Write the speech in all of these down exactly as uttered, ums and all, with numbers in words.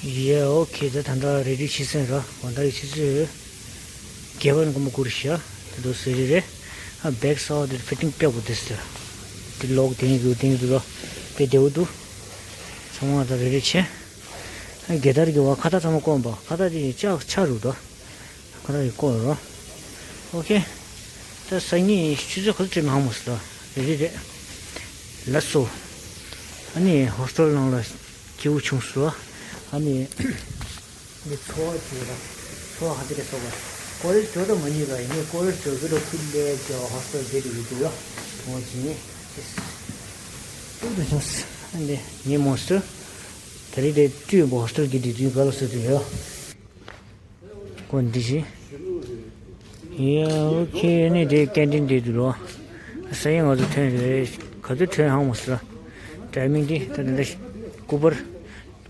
ཡ་ཨོ་ཁེ། ད་ད་ལྟ་རེ་ཌི་བྱེད་ཚར་ར། ད་ལྟ་ཡི་ཆུ་ཚོད་བརྒྱད་པ་ནས་སྐར་མ་དགུ་རེད་ཤག་དེ་ཚོ་ཟེར་རེད་རེད། ཨ་བེག་གསར་པ་དེ་ཕི་ཊིང་དཔེ་པོ་དེ་ཟེར། དེ་ལོག་དེ་ནས་འདུག་དེ་ནས་འདུག་ལ། དཔེ་བདེ་པོ་འདུག་ཚང་མ་ད་རེ་རེ་བྱས། ཨ་རྒྱལ་དར་གྱི་བ་ཁ་བཏགས་ཚང་མ་བསྐོར་བ། ཁ་བཏགས་དེ་ཡིན་ལྕགས་ཆ་རུ་ད། ཁ་བཏགས་ཡིན་བསྐོར་རོ། ཨོ་ཁེ། ད་སང་ཉིན་ཆུ་ཚོད་ག་ཚོད་ཁྲིད་མང་མོ་སོ། རེ་རེ་རེད། ལགས་སོ། ཨ་ནི་ཧོ་སི་ཊེལ་ནང་ལ་སྐྱིད་པོ་བྱུང་སོ། ཨ་ནི་འདི་ཚོ་བ་བྱེད་ར། ཚོ་བ་ཧ་ཏི་རེ་སོ་ག་ཀོ་ལེཇ་འགྲོ་ད་མ་ཉེས་པ་ཡིན་ནི། ཀོ་ལེཇ་འགྲོ་གི་རོ་ཁུལ་ལས་ཀྱི་ཧོ་སི་ཊེལ་བསྡད་དེ་ཡོད་དུ་ཡོ། ཐོང་བ་བྱེད་ནི། ཏུག་ཏུ་བྱུང་སོ། ཨ་ནི་ཉེ་མོ་སོ། ད་རེས་དེ་བཀྲུས་པོ་ཧོ་སི་ཊེལ་གྱི་དུས་དུས་ག་ལ་སོ་དུ་ཡོ། ཀོ་འདི་བཞིན། ཡ་ཨོ་ཁེ། ནི་དེ་ཀེན་ཊིན་དེ་འདུག་རོ། ས་ཡིན་ང་ཚོ་ཐོན་རེད། ག་ཚོད་ཐོན་ཧང་མོ་སི་ར། ཊའི་མིང་དེ་ད་ད་ད་སྐུ་པར།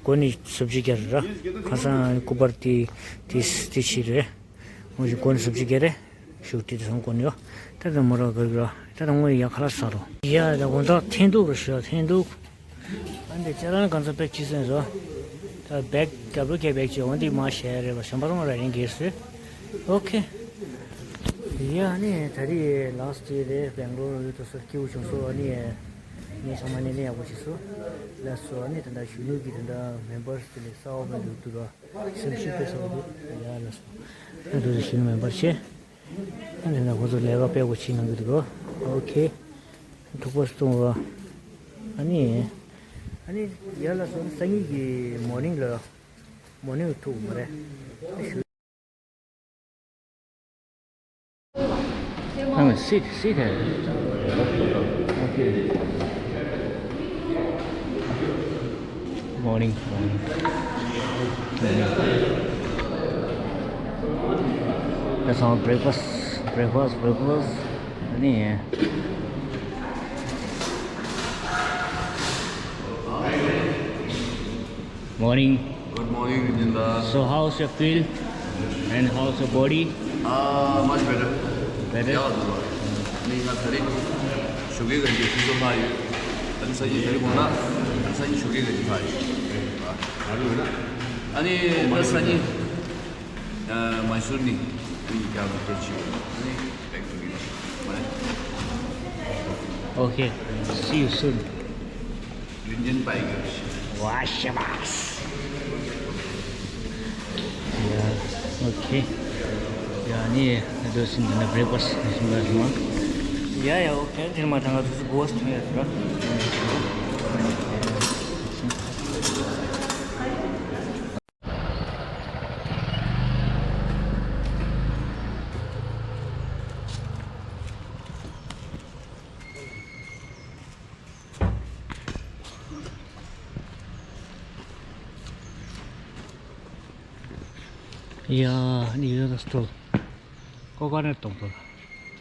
གོ་ནི་སུབ་ཅི་རྒྱ་ར། ཁ་སང་སྐུ་པར་དེ་དེ་དེ་ཕྱི་རེད། ངོ་ཞིག་གོ་ནི་སུབ་ཅི་རྒྱ་རེད། ཞུགས་དེ་དེ་སང་གོ་ནི་ཡོ། ད་ད་མོ་ར་ག་ར། ད་ད་ངོ་ཡ་ཁ་ལ་ས་རོ། ཡ་ད་གོ་ད་འཐེན་འདུག་རོ་ཞུ་འཐེན་འདུག་ཨ་འདི་ཁྱེད་རང་གང་ཚ་པེག་ཅི་སེན་རོ། ད་བེག་རྒྱབ་ལོ་ཁྱེད་བེག་ཅི་འོ་འདི་མ་ཤེས་རེད་པ། ཞམ་པ་རང་ར་ཡིན་གེ་སི། ཨོ་ཁེ། ཡ་ནི་ད་རེས་ལཱ་སི་ཊི་རེད། བེང་ལོར་ཡོད་དུ་སོ་སྐྱིད་པོ་བྱུང་སོ། ཨ་ནི་ངས་ཚང་མ་ནས་ནས་ཡག་པོ་བྱས་སོ། ལགས་སོ། ཨ་ནི་ད་ལྟ་གཞོན་ནུ་གི་ད་ལྟ་མེམ་བར་སི་དེ་ནས་གསར་པ་མེད་འདུག་འདུག་ར། སེམས་ཤུགས་དཔེ་གསར་པ་འདུག་ཡ་ལགས་སོ། ཨ་འདུག་གཞོན་ནུ་མེམ་བར་བྱས། ཨ་ནི་ན་ཁོ་ཚོ་ལས་ཀ་དཔེ་པོ་བྱེད་གནང་གི་འདུག་ར། ཨོ་ཁེ། ཐུག་པ་སྟོང་བ། ཨ་ནི། ཨ་ནི་ཡར་ལ་སོང་སང་ཉིན་གྱི་མོར་ནིང་ལ། མོར་ནིང་ཐུག་མ་རེད། Come and sit, sit here. Okay. Morning, morning. Morning. That's our breakfast, breakfast, breakfast. ཨ་ནི། Morning. Good morning, Vijendra. So how's your feel? And how's your body? Ah, much better. Better? Yeah, Vijendra. ནི་ང་ད་རེས་ཞོགས་ཀས་ག་ཅིག་ཕུན་ཚོགས་ལྷག་ཡོད། ཨ་ནི་སང་ཉིན་ད་རེས་དགོང་དག་ཨ་ནི་སང་ཉིན་ཞོགས་ཀས་ག་ཅིག་ལྷག་ཡོད། ཨ་ནི་ད་སང་ཉིན། ཨ། མ་སུར་ནི། ཨ་ནི་རྒྱ་གར་སྐད་ཆ་ཡོད། ཨ་ནི་back to you. Okay, see you soon. Union Tigers. Wow, shabas. Yeah, okay. Yeah, ནི་ད་དུང་ཟིན་ན་breakfast་ཟིན་པ་ཟིན་པ། Yeah, yeah, okay. དེ་མ་ཐང་ག་དུས་སུ་གོ་སྟོན་ཡོད་ར། ཡ། ནི་ཡོད་ད་སྟོ། ཀོ་ཀ་ནེ་ཊི་གཏོང་ཕོད།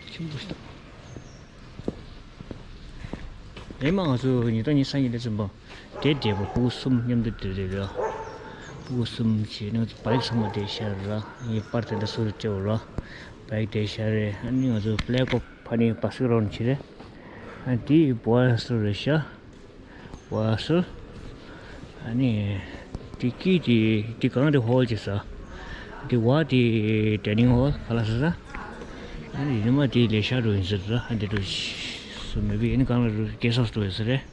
ཆེན་པོ་ཞིག་འདུག་ཨེ་མ་ང་ཚོ་ཉིས་སྟོང་ཉི་ཤུ་རྩ་གཉིས་ལས་ཚུན་པ། དེ་འདྲས་པོ་ཕྲུ་གུ་གསུམ་མཉམ་དུ་སྡོད་རེད་ར། ཕྲུ་གུ་གསུམ་བྱས་ནས་ང་ཚོ་བའིག་ཚང་མ་དེ་ཤར་ར། ངའི་པར་དེ་འདྲ་སོ་རུ་སྤྲད་འོ་ར། བའིག་དེ་ཤར་རེད། ཨ་ནི་ང་ཚོ་ཕི་ལེག་ཨོཕ་ཕ་ནི་བ་སི་ཀེ་རའུན་ཌི་བྱས་རེད། ཨ་དེ་བ་སི་རེད་ཤག་བ་སི། ཨ་ནི་དེ་ཀི་དེ་དེ་གང་དེ་ཧོལ་བྱས་ས། དེ་བ་དེ་ཌའི་ནིང་ཧོལ་ག་ལ་ས་ས། ཨ་ནི་ཉི་མ་དེ་ལས་ཤར་རུ་ཡིན་ཟེར་ད། ཨ་དེ་རུ་སུ་མེད་པའི་ཨ་ནི་གང་ལ་རུ་གེ་སི་ཧའུ་སི་དུ་ཡོད་ས་རེད།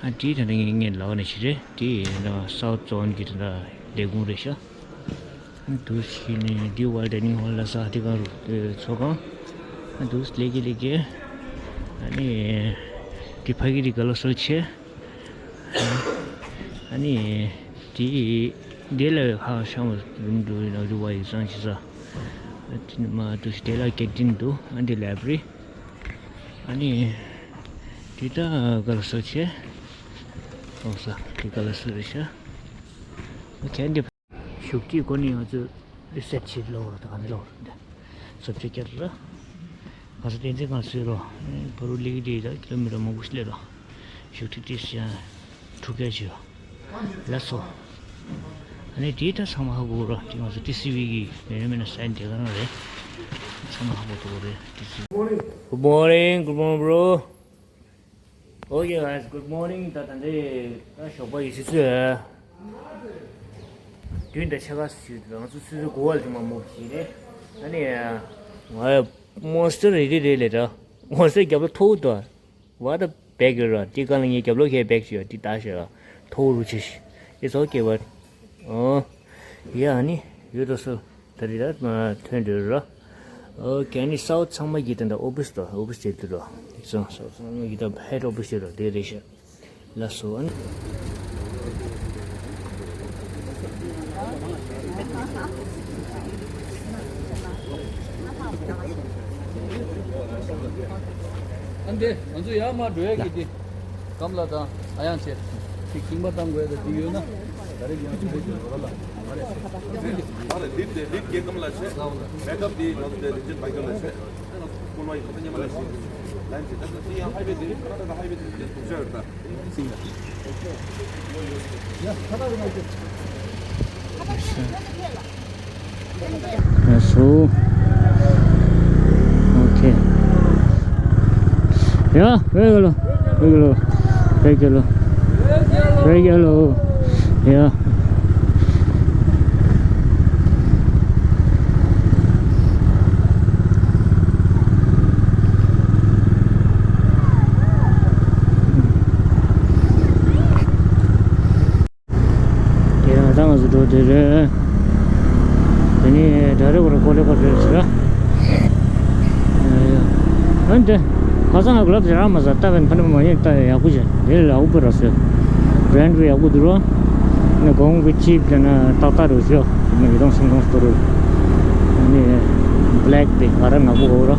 ཨ་དེ་ད་ནི་ངས་ངས་ལག་ནས་བྱས་རེད། དེ་ད་སའུ་ཐི་ཛོན་གྱི་ད་ལས་ཁུངས་རེད་ཤག་ཨ་ནི་དུ་ཞིག་ནི་དེ་བ་ཌའི་ནིང་ཧོལ་ལ་ས་དེ་གང་རུ་ཚོགས་ཁང་། ཨ་དུ་ལེགས་ཀྱི་ལེགས་ཀྱི། ཨ་ནི་དེ་ཕ་གི་དེ་ག་ལ་སོ་ཆེ། ཨ་ནི་དེ་དེ་ལ་ཧ་ཤང་བ་རུམ་དུ་ནག་རུ་བ་ཡིག་ཚང་ཆེ་ས། ཨ་དེ་ནི་མ་དུ་ཞིག་དེ་ལ་ཀེན་ཊིན་འདུག་ཨ་འདི་ལའི་བྷི་རི། ཨ་ནི་དེ་ད་ག་ལ་སོ་ཆེ། ཨོ་ས་དེ་ག་ལ་སོ་རེད་ཤག་ཨོ་ཁེ་འདི། བཞུགས་ཁྲིའི་སྒོ་ནས་ང་ཚོས་རི་སེབ་ཕྱིན་ལོག་ར། ད་ག་ནས་ལོག་ར་འདི་སོབ་ཆེ་བསྐྱར་ར། ག་ས་བསྟན་འཛིན་སྒང་ཚོས་རོ། ཕ་རུ་ལི་གི་དེ་ད་ཀི་ལོ་མི་ཊར་མང་པོ་ཞིག་སླེབས་རོ། བཞུགས་ཁྲི་ཏི་སི་ཡང་འཁྲུག་སྐད་བྱོས། ལགས་སོ། ཨ་ནི་དེ་ད་ཚང་མ་ཧ་གོ་རོ། དེ་ང་ཚོ་ཊི་སི་ཝི་གི་མེ་ར་མེ་ན་སའིན་དེ་ག་རང་རེད། ཚང་མ་ཧ་གོ་ཐུབ་རེད། ཊི་སི་ཝི། Good morning, good morning, bro. Okay, guys, good morning. ད་ད་འདི་ད་ཞོགས་པ་ཡི་ཆུ་ཚོད། དུས་འདྲ་ཆ་ག་སུ་ཡོད་དུ་ང་ཚོ་སུ་སུ་གོ་བ་ལ་དུ་མ་མོ་ཞིག་རེད། ཨ་ནི་ང་མོན་སི་ཊར་རེ་རེ་རེད་ལས་འདྲ། མོན་སི་ཊར་རྒྱབ་ལ་ཐོག་ཏུ་བ་ད་བེག་ཡོད་ར། དེ་ག་ལ་ངའི་རྒྱབ་ལོགས་ཁའི་བེག་ཞིག་ཡོད་དེ་ད་ཞེས་ཐོག་རུ་ཆེ་ཞིག་ཨེ་ཚོགས་སྐྱེ་བ། ཨོ་ཡ་ཨ་ནི་ཡོད་དོ་སོ། ད་རེས་ད་ཐོན་འདོད་ར། ཨོ་ཁེ་ནི་སའུ་ཐི་ཚང་མ་གི་ད་ད་ཨོ་ཕི་སི་དང་ཨོ་ཕི་སི་དེ་དུ་ར། དེ་ཚང་སའུ་ཐི་ཚང་མ་གི་ད་ཧེ་ཌི་ཨོ་ཕི་སི་དེ་ར་དེ་རེད་ཤག་ལ་སོ་ཨན། ཨ་འདི་ང་ཚོ་ཡར་མར་འགྲོ་ཡ་གི་འདི་སྒམ་ལ་དང་ཨ་ཡང་བྱས་དེ་ཁྱིམ་པ་བཏང་དགོས་ཡ་ད་འདི་ཡོད་ན་ད་རེས་ཡང་འགྲོ་ཡ་གི་རོ་ལ་ཨ་རེ་ཨ་རེ་ལིབ་དེ་ལིབ་རྒྱལ་ཁམས་ལ་བྱས་མེ་ཀབ་འདི་ང་ཚོ་དེ་རིན་ཆེན་བ་གྱོན་ལ་བྱས། ཡ་སོ། ཨོ་ཁེ། ཡ་ཝེ་ག་ལོ། ཝེ་ག་ལོ། ཝེ་ག་ལོ། ཝེ་ག་ལོ། ཡ། དེ་རིང་ད་ང་ཚོ་འགྲོ་དེ་རེད། དེ་ནི་ད་རེས་བར་ཀོ་ལེ་ཀོ་ལེ་ཟེར། ཨ་འདི་ཁ་སང་ང་གློབ་ཟེར་ར་མ་ཟ་ལྟ་བན་ཕ་ནི་མ་ཡིན་ལྟ་ཡག་པོ་བྱས་འདི་ལ་ཡག་པོ་ར་ཟེར། བྷ་རན་ཌི་ཡག་པོ་འདུག་རོ། ནི་གོང་གི་ཅིབ་དེ་ན་ཏག་ཏག་རུ་ཤོ། ནི་ཡི་དང་སིང་དང་སྟོར་རུ། ནི་བྷ་ལེག་དེ་ང་ར་ནག་པོ་གོ་རོ།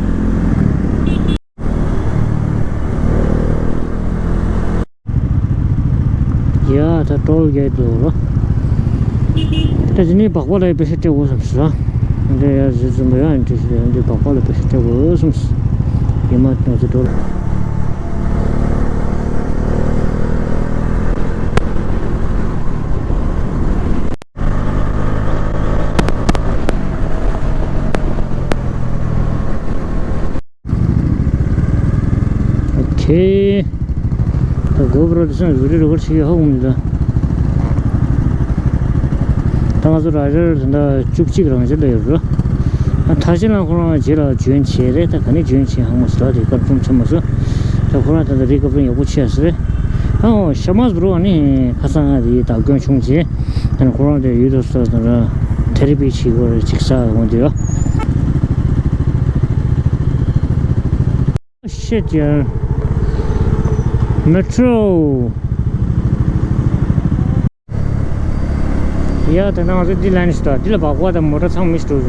ཡ་ད་ཊོལ་གེ་ཊི་འདུག་རོ། ད་ཅི་ནི་བག་པ་ལ་པེ་ཤ་སྤྲད་དགོས་བསམ་སོང་། འདི་ཡ་ཟི་ཙམ་པ་ཡ་འདི་ཞིག་འདི་བག་པ་ལ་པེ་ཤ་སྤྲད་དགོས་བསམ་སོང་། ཡི་མ་ང་ཚོ་ཊོལ། ཨོ་ཁེ། ད་གོ་པྲོ་དེ་ཚང་རུ་རི་རུ་གར་ཞིག་ཧ་གོ་མི་འདུག་ད་ང་ཚོ་ར་རེར་ད་བཅུ་གཅིག་རང་ཅིག་ལ་ཡོད་རོ། ད་ཐ་ཤི་ལ་ཁོ་རང་རྗེས་ལ་འཇོན་ཆེ་རེད། ད་ག་ནས་འཇོན་ཆེ་ཧ་མ་སོ་ར་རི་ཀར་ཙུམ་ཆེ་མ་སོ། ད་ཁོ་རང་ད་ད་རི་ཀ་པྲིང་ཡག་པོ་ཆེ་ཡ་སི་རེད། ཨོ་ཤ་མ་སི་བྲོ་ཨ་ནི་ཁ་སང་ང་རི་ད་སྐྱོན་བྱུང་རྗེས། ཨ་ནི་ཁོ་རང་དེ་ཡུལ་དུ་སོ་དང་ར་ཐེ་རི་པི་བྱེད་དགོས་རེད་ཅིག་ས་འོང་དུས་ཡོད། ཤེད་ཀྱི་མེ་ཊྲོ། ཡ་དེ་ན་ང་ཚོ་འདི་ལ་ནི་ཞིག་འདུག་འདི་ལ་བག་པ་དང་མོ་ཊ་ཚང་མི་ཞིག་འདུག་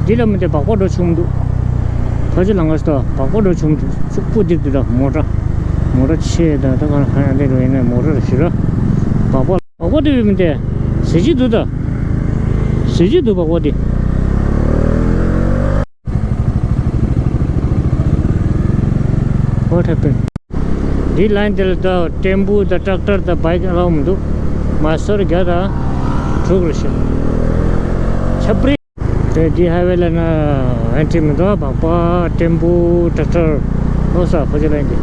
འདི་ལ་མི་དེ་བག་པ་འགྲོ་ཆུང་འདུག་ཕ་ཆུ་ལང་ག་ཞིག་འདུག་བག་པ་འགྲོ་ཆུང་འདུག་ཕྱུག་པོ་འདི་འདུག་ད་མོ་ཊ་མོ་ཊ་ཆེ་ད་ད་ག་ན་ག་ཡང་འདི་འགྲོ་ཡིན་ན་མོ་ཊ་རེ་ཞིག་ར་བག་པ། བག་པ་དེ་ཡོད་མི་དེ། ཟེར་གྱི་འདུག་ད། ཟེར་གྱི་འདུག་བག་པ་དེ། What happened? འདི་ལན་དེ་ལ་ད་ཊེམ་པུ་ད་ཊྲག་ཊར་ད་བྷའིཀ་ཨ་ལའོ་མི་འདུག་མ་སོར་བརྒྱ་དང་དྲུག་རེ་ཤི། ཆབ་རི། དེ་འདི་ཧའི་ཝེ་ལ་ན་ཨེན་ཊི་མི་འདུག་བག་པ་ཊེམ་པུ་ཊྲག་ཊར་ཨོ་ས་ཕ་ཇི་ལན་དེ།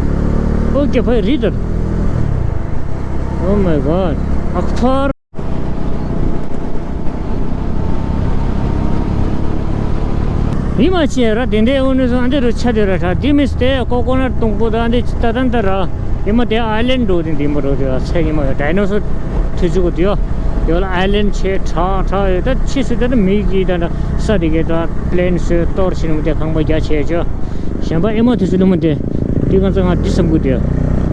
ཨོ་ཀེ་ཕ་རི་དར། Oh my God. ཨག་ཐོར། མི་མ་ཆེ་ར་དེ་འདྲའི་ཨོ་ནི་སོང་ཨ་འདི་རུ་ཆ་དེ་ར་ཁྲ་འདི་མི་སྟེ་ཀོ་ཀོ་ནཊ་དུང་པོ་དང་འདི་ཅི་ད་དན་ད་ར་ཡི་མ་དེ་ཨའི་ལན་འགྲོ་དེ་འདི་མ་རོ་དེ་ཚེ་ཡི་མ་ཌའི་ནོ་སོར་ཐུ་ཅུ་གོ་དེ་ཡོ་ཡོ་ལ་ཨའི་ལན་ཆེ་ཁྲ་ཁྲ་ཡོད་ད་ཆེ་སུ་དེ་ནི་མི་གི་ད་ད་ས་དེ་གེ་ད་པི་ལེན་སོ་གཏོར་ཕྱིན་མི་དེ་ཁང་པ་རྒྱ་ཆེ་ཅོ་གཞན་པ་ཨེ་མ་ཐུ་ཅུ་ལུ་མ་དེ་དེ་ག་ཚ་ང་འདི་བསམ་གོ་དེ་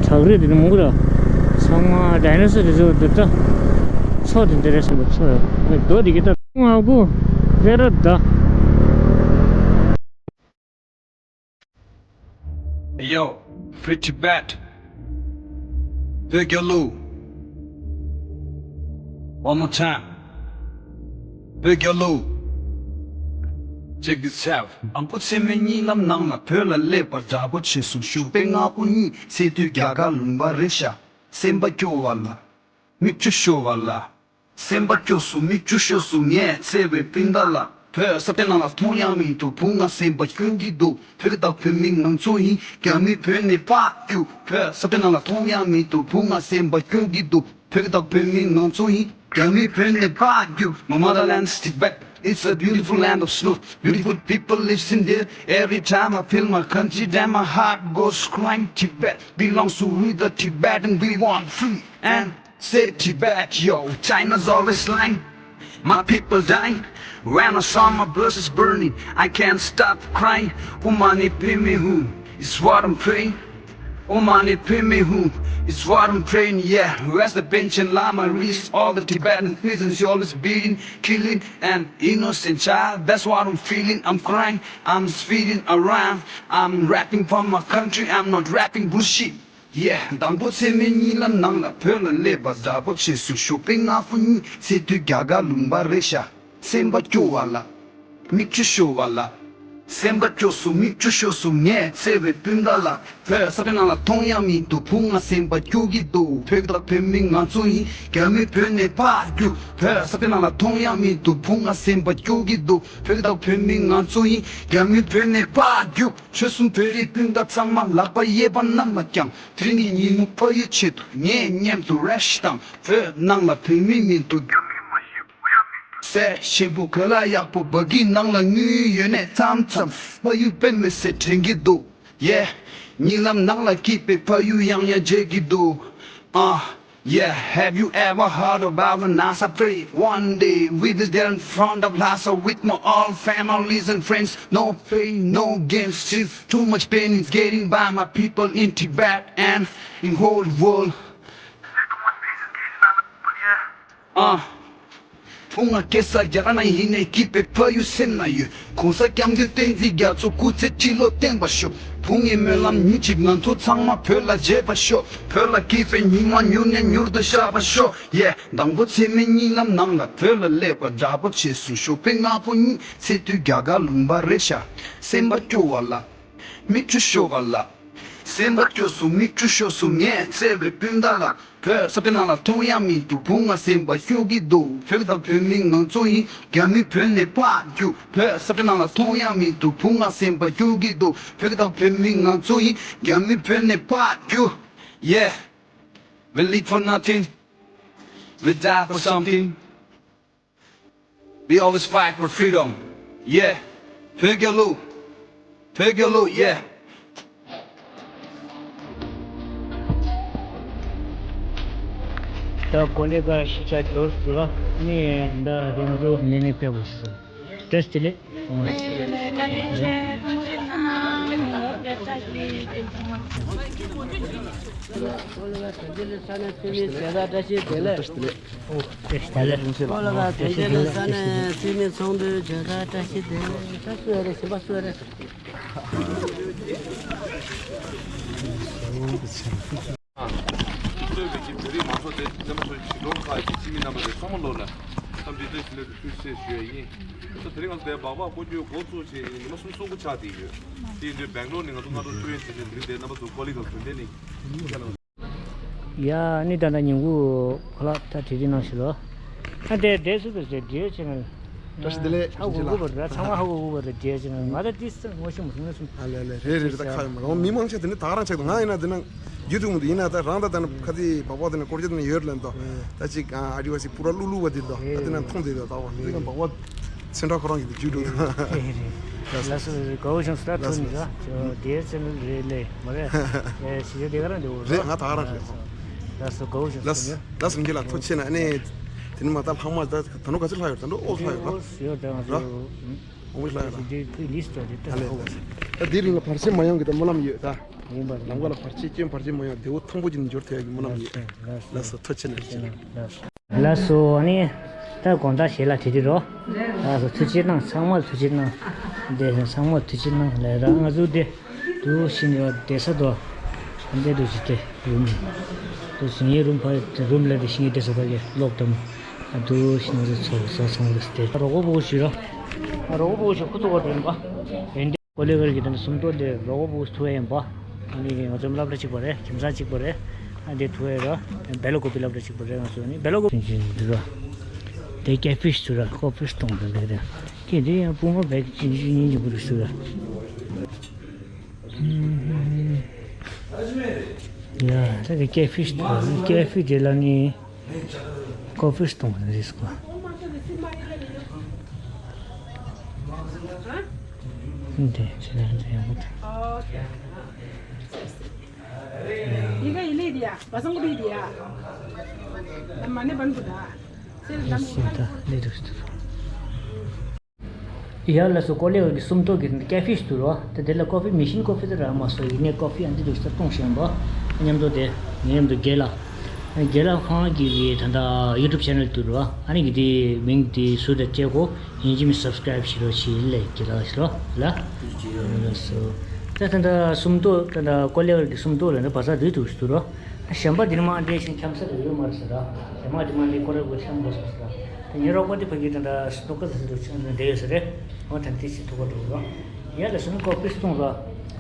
བྲག་རི་དེ་ནི་མོ་གུ་ར་ཚང་མ་ཌའི་ནོ་སོར་དེ་ཚོ་དེ་ད་ཚོ་དེ་འདི་རེད་བསམ་གོ་ཚོ་ཡོ་རྡོ་དེ་གེ་ད། ང་བུ་རེ་ར་ད། Yo, Pretty Bad. བོད་རྒྱལ་ལོ། One more time. བོད་རྒྱལ་ལོ། Check this out. ཨ་ཁུ་ཚེ་མོའི་གཉིད་ལམ་ནང་ལ་བོད་ལ་སླེབས་པ་འདྲ་པོ་བྱས་སོང་། ཞོགས་པའི་སྔ་པོ་གཉིད་སད་དུས་རྒྱ་གར་ལུང་པ་རེད་ཤག་སེམས་པ་སྐྱོ་བ་ལ། མིག་ཆུ་ཤོར་བ་ལ། སེམས་པ་སྐྱོ་སོང་མིག་ཆུ་ཤོར་སོང་ངས་བཙལ་བའི་སྤུན་ཟླ་ལ། བོད་ས་སྟེང་ནང་ལ་མཐོང་ཡ་མི་འདུག་བུ་ང་སེམས་པ་སྐྱོ་གི་འདུག་བོད་དང་བོད་མི་ང་ཚོ་ཡིན། རྒྱ་མི་བོད་ནས་ཕར་རྒྱུག་བོད་ས་སྟེང་ནང་ལ་མཐོང་ཡ་མི་འདུག་བུ་ང་སེམས་པ་སྐྱོ་གི་འདུག་བོད་དང་བོད་མི་ང་ཚོ་ཡིན། རྒྱ་མི་བོད་ནས་ཕར་རྒྱུག My motherland is Tibet. It's a beautiful land of snow. Beautiful people lives in there. Every time I feel my country, then my heart goes crying. Tibet belongs to we the Tibetan. We want free and save Tibet. Yo, China's always lying. My people dying. When I saw my bus is burning, I can't stop crying. Om mani padme hum is what I'm praying. Om mani padme hum is what I'm praying, yeah. Where's the Panchen Lama? Release all the Tibetan prisons. You're always beating, killing an innocent child. That's what I'm feeling. I'm crying, I'm spitting around. I'm rapping for my country, I'm not rapping bullshit. Yeah, དང་པོ་ཚད་མེད་གཉིད་ལམ་ནང་ལ་བོད་ལ་སླེབས་པ་དགྲ་བོ་བྱས་སུ་ཞོགས་པའི་སྔ་པོ་གཉིད་སད་དུས་རྒྱ་གར་ལུང་པ་རེད་ཤག་སེམས་པ་སྐྱོ་བ་ལ། མིག་ཆུ་ཤོར་བ་ལ། སེམས་པ་སྐྱོ་སོང་མིག་ཆུ་ཤོར་སོང་ངས་བརྩེ་བའི་སྤུན་ཟླ་ལ། བོད་ས་ཕྱོགས་ནང་ལ་མཐོང་ཡ་མི་འདུག་བུ་ང་སེམས་པ་སྐྱོ་གི་འདུག་བོད་དང་བོད་མི་ང་ཚོ་ཡིན། རྒྱ་མི་བོད་ནས་ཕར་རྒྱུག་བོད་ས་ཕྱོགས་ནང་ལ་མཐོང་ཡ་མི་འདུག་བུ་ང་སེམས་པ་སྐྱོ་གི་འདུག་བོད་དང་བོད་མི་ང་ཚོ་ཡིན། རྒྱ་མི་བོད་ནས་ཕར་རྒྱུག་ཆོལ་གསུམ་བོད་རིགས་སྤུན་ཟླ་ཚང་མ་ལག་པ་གཡས་པ་གནམ་ལ་བརྐྱངས། དེ་ནི་ཉིན་མོ་ཕ་ཡུལ་ཆེད་དུ་ངས་མཉམ་དུ་རེ་ཞིག་དང་བོད་ནང་ལ་བོད་མི་མི་འདུག་སེ་ཞིམ་པོ་གོས་ལ་ཡག་པོ་སྦ་གི་ནང་ལ་དངུལ་ཡོད་ནས་མཚམས་མཚམས་ཕ་ཡུལ་དཔེ་མི་སྲིད་དྲན་གི་འདུག Yeah གཉིད་ལམ་ནང་ལ་སྐྱིད་པའི་ཕ་ཡུལ་ཡང་ཡང་མཇལ་གི་འདུག Uh, yeah, have you ever heard about the Lhasa fair? One day we was there in front of Lhasa with my all families and friends. No play, no games, just too much pain is getting by my people in Tibet and in whole world. ཨ། བུ་ང་སྐྱེས་ས་རྒྱ་གར་ན་ཡིན་ནས་སྐྱིད་པའི་ཕ་ཡུལ་སེམས་ན་ཡོད། གོང་ས་སྐྱབས་མགོན་བསྟན་འཛིན་རྒྱ་མཚོ་སྐུ་ཚེ་ཁྲི་ལོ་བརྟན་པར་ཤོག་བུ་ངའི་སྨོན་ལམ་མྱུར་ཅིག་ང་ཚོ་ཚང་མ་བོད་ལ་མཇལ་བར་ཤོག་བོད་ལ་སྐྱིད་པའི་ཉི་མ་མྱུར་ནས་མྱུར་དུ་ཤར་བར་ཤོག Yeah དང་པོ་ཚད་མེད་གཉིད་ལམ་ནང་ལ་བོད་ལ་སླེབས་པ་དགྲ་བོ་བྱས་སུ་ཞོགས་པའི་སྔ་པོ་གཉིད་སད་དུས་རྒྱ་གར་ལུང་པ་རེད་ཤག་སེམས་པ་སྐྱོ་བ་ལ། མིག་ཆུ་ཤོར་བ་ལ། སེམས་པ་སྐྱོ་སོང་མིག་ཆུ་ཤོར་སོང་ངས་བརྩེ་བའི་སྤུན་ཟླ་ལ། བོད་ས་ཕྱོགས་ནང་ལ་མཐོང་ཡ་མི་འདུག་བུ་ང་སེམས་པ་སྐྱོ་གི་འདུག་བོད་དང་བོད་མི་ང་ཚོ་ཡིན། རྒྱ་མི་བོད་ནས་ཕར་རྒྱུག་བོད་ས་ཕྱོགས་ནང་ལ་མཐོང་ཡ་མི་འདུག་བུ་ང་སེམས་པ་སྐྱོ་གི་འདུག་བོད་དང་བོད་མི་ང་ཚོ་ཡིན། རྒྱ་མི་བོད་ནས་ཕར་རྒྱུག Yeah, we live for nothing, we die for something. We always fight for freedom. Yeah. བོད་རྒྱལ་ལོ། བོད་རྒྱལ་ལོ། Yeah. ད་གོ་ལེ་ག་ཤི་ཆ་འབྱོར་སུ་ལ་ནི་ད་རིང་རུ་ནི་ནི་ཕེབས་སུ། བཀྲ་ཤིས་བདེ་ལེགས། བཀྲ་ཤིས་བདེ་ལེགས། བཀྲ་ཤིས་བདེ་ལེགས། ཨོ་ལ་དེ་འདྲ་ལ་ས་ནས་ཚུལ་མིན་ཚོགས་འདུ་བྱ་ས་བཀྲ་ཤིས་བདེ་ལེགས། ས་སུ་ཡ་རེ་ཞིམ་པ་སུ་ཡ་རེ། གཙོས་པའི་གི་བོད་རིགས་མང་ཚོགས་དེ་རྣམ་པ་ཚོ་ཞིང་ཁྲོང་ཁག་གི་སྤྱི་མི་རྣམ་པ་དེ་ཚང་མ་ལོ་ལ་འཚམས་འདྲི་བཀྲ་ཤིས་བདེ་ལེགས་ཐུགས་རྗེ་ཆེ་ཞུ་ཡ་ཡིན། ད་དེ་རིང་ང་ཚོ་དེ་སྦག་སྦག་སྐོར་སྐྱོད་འགོ་ཚུགས་བྱས་ཡིན་ཉི་མ་གསུམ་གསུམ་པོ་ཆགས་བསྡད་ཡོད། དེ་ཡིན་དུས་སྦེང་ལོར་ནས་ང་ཚོ་སྔ་དྲོ་ཐོན་ཡོད་བྱས་ནས་དེ་རིང་དེ་རྣམ་པ་ཚོ་ཀོ་ལི་གལ་གོན་ལྡན་ནི། ཡ་ནི་ད་ལྟ་ཉིན་གུང་ཁོ་ལག་ད་བྲིས་རིས་ནང་བཞིན་ལོ། ཨ་དེ་དེ་སུ་དེ་ཟེར་བྲིས་ཆེ་ན། བཀྲ་ཤིས་བདེ་ལེགས། ཧ་གོ་གོ་བར་ར་ཚང་མ་ཧ་གོ་གོ་བར་ར་བྲིས་ཆེ་ན་ང་ད་ཏིས་ངོ་ཤེས་མ་སོང་ངོ་ཤེས། ཨ་ལེ་ལེ་རེད་རེད་རེད། ད་ཁ་ཡོད་མ་རེད། མི་མང་ཆེ་དེ་ནི་ད་ག་རང་ཆགས་འདུག་ང་ཡིན་ན་དེ་ན་ཡུ་ཐུབ་མི་འདུག་ཡིན་ན་ད་རང་ད་ད་ནི་ཁ་ཚིག་བག་བག་དེ་ནི་སྐོར་ཅི་དེ་ནི་ཡོད་ལན་དོ། ད་ཅིག་ཨ་ཌི་ཝ་སི་པུ་ར་ལུ་ལུ་བ་དེ་དོ། ད་དེ་ན་མཐོང་དེ་དོ་ད་བ་དེ་ན་བག་བག་ཚན་ཁྲ་ཁོ་རང་གི་དེ་རྒྱུ་འགྲོ་དོ། ལགས་སོ། གའུ་ཤང་སུ་ད་ཐོན་ནི་ལ་ཅོ་དེ་ཚན་རེད་ལེ་མ་རེད། ཨེ་ཤི་ཡོད་དེ་ག་རང་དེ་འོ་རེད། ང་ད་ག་རང་རེད། ལགས་སོ། གའུ་ཤང་སུ་ལགས་ཐོན་ནི། ལགས་སོ། མི་ལ་ཐུགས་རྗེ་ཆེ་ན་ཨ་ནི་དེ་ནི་མ་ད་ལྷག་མ་ད་ད་ནོ་ག་ཚོད་ལྷག་ཡོད་ད་ནོ་ཨོ་ལྷག་ཡོད་ད། ཨོ་ཡོད་ད་ང་ཚོ་ཨོ་ལྷག་ཡོད་ད། དེ་དེ་ལིས་ཏོ་དེ་ད་ཨ་ལེ་ལགས་སོ། ད་དེ་རིང་ལ་བར་ཆད་མ་ཡོང་གི་ད་སྨོན་ལམ་ཡོད་ད། ཡིན་པ་རེད། ལམ་ཁ་ལ་བར་ཆད་སྐྱོན་བར་ཆད་མ་ཡོང་བདེ་བོ་ཐང་པོ་ཅིག་ནས་འབྱོར་ཐུབ་ཡག་གི་སྨོན་ལམ་ཡོད། ལགས་སོ། ཐུགས་རྗེ་ཆེ་ལགས་སོ། ལགས་སོ། ཨ་ནི་ད་དགོང་དག་ཞེ་ལ་དྲི་དྲི་རོ། ལགས་སོ། ཐུགས་རྗེ་གནང་། ཚང་མར་ཐུགས་རྗེ་གནང་། དེ་ཚང་མར་ཐུགས་རྗེ་གནང་ལས་ར་ང་ཚོ་དེ་དུ་ཤི་ནི་བ་བསྡད་ས་དོ། འདི་དུ་ཞིག་དེ་རུམ་དུ་ཤི་ནི་རུམ་ཕ་རུམ་ལ་དེ་ཤི་ནི་བསྡད་ས་ཕ་གི་ལོག་དམ། དུ་ཤི་ནི་ཚོ་ཚོ་ཚང་མ་དེ་རོགས་པོ་ཞུ་རོ། རོགས་པོ་ཞུ་ཁུ་ཚོ་བ་དེ་ཡིན་པ། ཀོ་ལེ་གར་གྱི་དེ་ནི་སུམ་མདོ་དེ་རོགས་པོ་ཐུ་ཨེ་ཡིན་པ། ཨ་ནི་ང་ཚོའི་སློབ་གྲྭ་གཅིག་པ་རེད། ཁྱིམ་ཚང་གཅིག་པ་རེད། ཨ་དེ་ཐུ་ཨེ་ར་བེ་ལོ་ཀོ་པི་སློབ་གྲྭ་གཅིག་པ་རེད། ང་ཚོ་ནི་བེ་ལོ་ཀོ་པི་འདི་ར། དེ་ཀེ་ཕིཤ་ཐུ་ར་ཀོ་ཕིཤ་གཏོང་དེ་འདི་རེད། ཀེ་དེ་ཡང་སྤུ་མོ་བེག་ཅིག་ཅིག་ཉིན་གྱི་བུ་རུ་ཐུ་ར། ཡ་ད་དེ་ཀེ་ཕིཤ་ཐུ་ར་ཀེ་ཕིཤ་དེ་ལ་ནི། ཀོ་ཕི་སྟོང་རེད་ཟེར་གོ། འདི་ཆེ་ན་འདི་ཡག་པོ་འདུག་ཡིན་ག་ཡིན་ལེ་དེ་ཡ། བ་སང་གོ་བི་དེ་ཡ། ལམ་མ་ནེ་བན་གོ་ད། སེ་ལམ་ཤིན་ད་ལེ་རུ་སྟུ། ཡ་ལ་སོ་ཀོ་ལེ་བ་གི་སུམ་ཏོ་གི་ཀ་ཕི་སྟུ་རོ། དེ་དེ་ལ་ཀོ་ཕི་མི་ཤིན་ཀོ་ཕི་དེ་ར་མ་སོ་ཡིན་ནེ་ཀོ་ཕི་ཨ་འདི་རུ་སྟུ་སྟོང་ཤེན་པ། མཉམ་དུ་དེ་མཉམ་དུ་རྒྱལ་ལ། རྒྱལ་ལ་ཁང་གི་ད་ད་ཡུ་ཊུབ་ཆེ་ནལ་སྟུ་རོ། ཨ་ནི་གི་དེ་མིང་དེ་སུ་ད་ཅེ་གོ། ཡིན་གཅིག་མིན་སབ་སི་ཀ་རེབ་བྱེད་རོགས་བྱེད་ལས་ཀྱི་ལགས་ཤི་རོགས་ལ། ལགས་སོ། ད་ད་ད་སུམ་མདོ་ད་ད་ཀོ་ལེ་བར་གྱི་སུམ་མདོ་ལ་ནི་བ་ས་རུས་དུ་ཞུ་རོགས། གཞན་པ་འདི་ནི་མ་འདྲེས་ཤིང་འཁྱམ་ས་རུ་ཡོད་མ་རེད་ཟེར་ར། གཞན་མ་འདི་མ་འདྲེས་ཀོ་ལེ་བར་འཁྱམ་དགོས་ཟེར་ར། ད་ཉེ་རོགས་པ་འདི་ཕ་གི་ད་ད་སུ་ཏོ་ཀ་ད་ད་འདྲེས་ཡོད་ཟེར་རེད། འོ་ད་འདི་ཅི་ཐུག་ག་འགྲོ་རོགས། ཡ་ལ་སུ་ནི་ཀོ་པི་སྟོང་ར།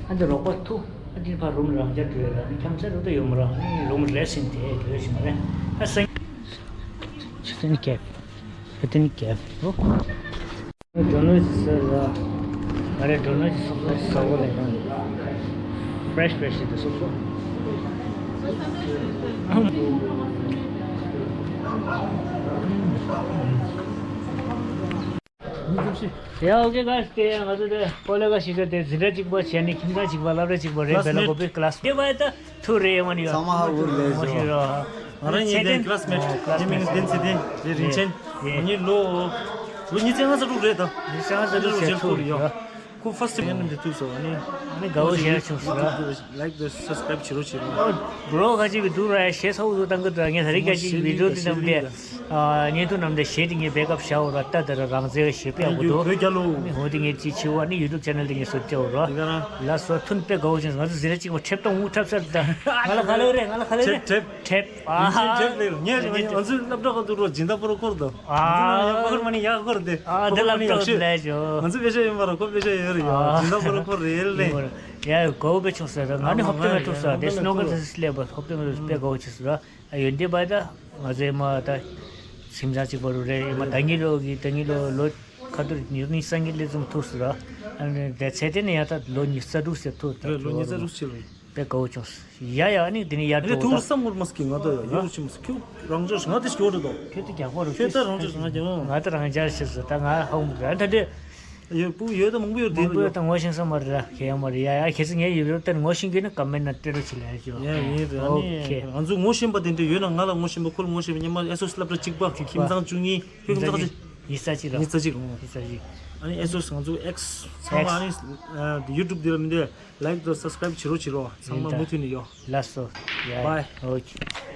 ཨ་འདི་རོགས་པ་ཐུག་ཨ་འདི་ཕ་རུམ་རང་རྒྱ་འགྲོ་ཡོད་ར། ནི་འཁྱམ་ས་རུ་ད་ཡོད་མ་ར། ནི་རུམ་རེ་སིན་དེ་འགྲོ་ཡོད་ཞིག་མ་རེད། ཨ་སང་ཆུ་ཚན་ཀེབ། ཆུ་ཚན་ཀེབ། ཨོ། སྒྲོ་ནོར་གྱི་སོ་ལ། ང་རེ་སྒྲོ་ནོར་གྱི་སོ་སོ་ས་འོག་ལ་ཡང་། ཕྲེཤ་ཕྲེཤ་ཞིག་ཏུ་སོ་སོ། ཡ་ཨོ་ཁེ་ག་སྟེ་ང་ཚོ་དེ་ཀོ་ལེ་ག་ཞིག་ཏུ་དེ་འཛིན་གྲྭ་གཅིག་པ་བྱས་ནས་ཁྱིམ་ཚང་གཅིག་པ་སློབ་གྲྭ་གཅིག་པ་རེད། བེ་ལ་ཀོ་པི་ཀི་ལ་སི་དེ་བ་ད། ཐུགས་རེ་ཡོང་བ་ནི་ཡོད། ཚང་མ་ཧ་གོ་རེད་ཟེར། ང་རང་གཉིས་དེ་ཀི་ལ་སི་མེ་ཊི། ཡིན་མིན་བསྟན་ཚེ་བརྟན་རེད། རིན་ཆེན། ང་གཉིས་ལོ། ལོ་ཉིས་བརྩེགས་ལྔ་ཙམ་རེད་ད། ཉིས་བརྩེགས་ལྔ་ཙམ་རེད་ཁོ་རེད། ཁོ་ཕར་སི་ཊི་ཡང་འདི་ཐུག་སོང་ཨ་ནི། ཨ་ནི་དགའ་བོ་བྱས་བྱུང་སོང་ཨ། ལའིཀ་དང་སབ་སི་ཀ་རེབ་བྱེད་རོགས་བྱེད་རོགས། ཨོ། བོ་ལོག་ཁ་ཅིག་གི་འདུག་ར་ཞེ་ཚ་བོ་འདུག་བཏང་གི་འདུག་ངས་ད་རིང་ཁ་ཅིག་བི་ཌི་ཡོ་འདི་བསྣམས་ཏེ། ཨ། བརྙན་ཐུང་བསྣམས་ཏེ་གཞས་དེ་ངས་བེག་ཨབ་བྱའོ་ར། ད་ད་ར་རང་བཙན་ཞེས་པའི་ཡག་པོ་འདུག་བོད་རྒྱལ་ལོ། ནི་འོ་དེ་ངས་ཅི་ཆེ་བ་ནི་ཡུ་ཊུབ་ཆེ་ནལ་དེ་ངས་བཟོ་བྱའོ་ར། དེ་ག་རང་། ལགས་སོ། ཐུན་དཔེ་དགའ་བོ་ཅན། ང་ཚོ་ཟི་ར་གཅིག་པ་ཁྲེབ་དང་འུ་ཁྲབ་སར་ད། ང་ལ་ག་ལེ་རེད། ང་ལ་ག་ལེ་རེད། ཁྲེབ། ཁྲེབ། ཁྲེབ། ཨ་ཧ། ཁྲེབ་ལེ་ལོ། ངས་ང་ཚོའི་སློབ་གྲྭ་ག་དུ་རོ་སྦྱིན་བདག་པོ་རོ་སྐོར་དང་། ཨ། ང་ཚོ་ཡག་པོ་མ་ནི་ཡག་སྐོར་དེ། ཨ། དེ་སློབ་གྲྭ་ལས་ཞོ། ང་ཚོ་དཔེ་ཆ་ཡོད་མ་ར་ཁོ་དཔེ་ཆ་ཡོད་རེད་ཡ། སྦྱིན་བདག་པོ་རོ་སྐོར་རེད་ལེ། ཡ་གོ་བོ་དཔེ་ཆུང་ཟེར་ད་ང་ནི་ཧོབ་ཏེ་མེ་ཐུག་ས་དེ་སྣོ་ག་ཚེ་སླེབས་པ་ཧོབ་ཏེ་མེ་ཐུག་དཔེ་གོ་བོ་ཆེ་ས་ར། ཡོན་ཏན་པ་ད་ང་ཚོའི་མ་ད་ཁྱིམ་ཚང་གཅིག་པ་རུ་རེད། མ་ད་ཉི་ལོ་གི་ད་ཉི་ལོ་ལོ་ཁ་ཐུར་ཉི་ནི་སང་གི་ལེ་ཙུམ་ཐུག་སུ་ར། ཨ་ནི་དེ་ཚེ་དེ་ནི་ཡ་ད་ལོ་ཉི་ཤུ་རྩ་དྲུག་ཟེར་ཐུག་ད། རེད་ལོ་ཉི་ཤུ་རྩ་དྲུག་ཕྱིན་རེད། དཔེ་དགའ་བོ་བྱུང་སོང་། ཡ་ཡ་ཨ་ནི་དེ་ནི་ཡར་ཨ་ནི་འགྲོ་ཐུག་བསམ་ངོར་མ་སྐྱིད་ང་ད་ཡ་ཡོ་རུ་ཆི་མ་སྐྱིད་རང་ཅག་ང་དེ་སྐྱོ་རེད་དོ། ཁྱོད་དེ་རྒྱག་པ་རུ་ཁྱོད་ད་རང་ཅག་ང་རྒྱག་ང་ད་རང་ཅག་ཤེས་སོ། ད་ང་ཧོང་ར་ད་དེ། ཡོད་པུ་ཡོད་ད་མང་པོ་ཡོད་དེ་མང་པོ་ཡོད་ད་ངོ་ཤེས་ས་མ་རེད་ར་ཁྱེད་ཡང་མ་རེད། ཡ་ཡ་ཁྱེད་ཚོ་ངའི་ཡུལ་ཡོད་ད་ངོ་ཤེས་གི་ན་ཀམ་མེན་ན་སྤྲད་རོགས་བྱེད་ལ་ཡ་ཅོ། ཡ་ཡིན་རེད། ཨ་ནི་ང་ཚོ་ངོ་ཤེས་པ་དེ་འདྲ་ཡོད་ན་ང་ལ་ངོ་ཤེས་པ་ཁོ་ལ་ངོ་ཤེས་པ་སྙམ་མ་ཨེ་སོ་སི་སློབ་གྲྭ་གཅིག་པ་ཁྱིམ་ཚང་བཅུ་གཉིས་ཁྱོད་ཁྱིམ་ཚང་གཅིག་ཉི་ཤུ་རྩ་གཅིག་རེད། ཉི་ཤུ་རྩ་གཅིག་རེད། ཉི་ཤུ་རྩ་གཅིག་ཨ་ནི་ཨེ་སོ་སི་ང་ཚོ་ཨེག་སི་ཚང་མ་ཨ་ནི་ཡུ་ཊུབ་འདི་ལ་མི་འདུག་ལའིཀ་དང་སབ་སི་ཀ་རེབ་བྱེད་རོགས་བྱེད་རོགས། ཚང་མ་མུ་མཐུད་ནས་ཡོད། ལགས་སོ། ཡ། བའི། ཨོ་ཁེ།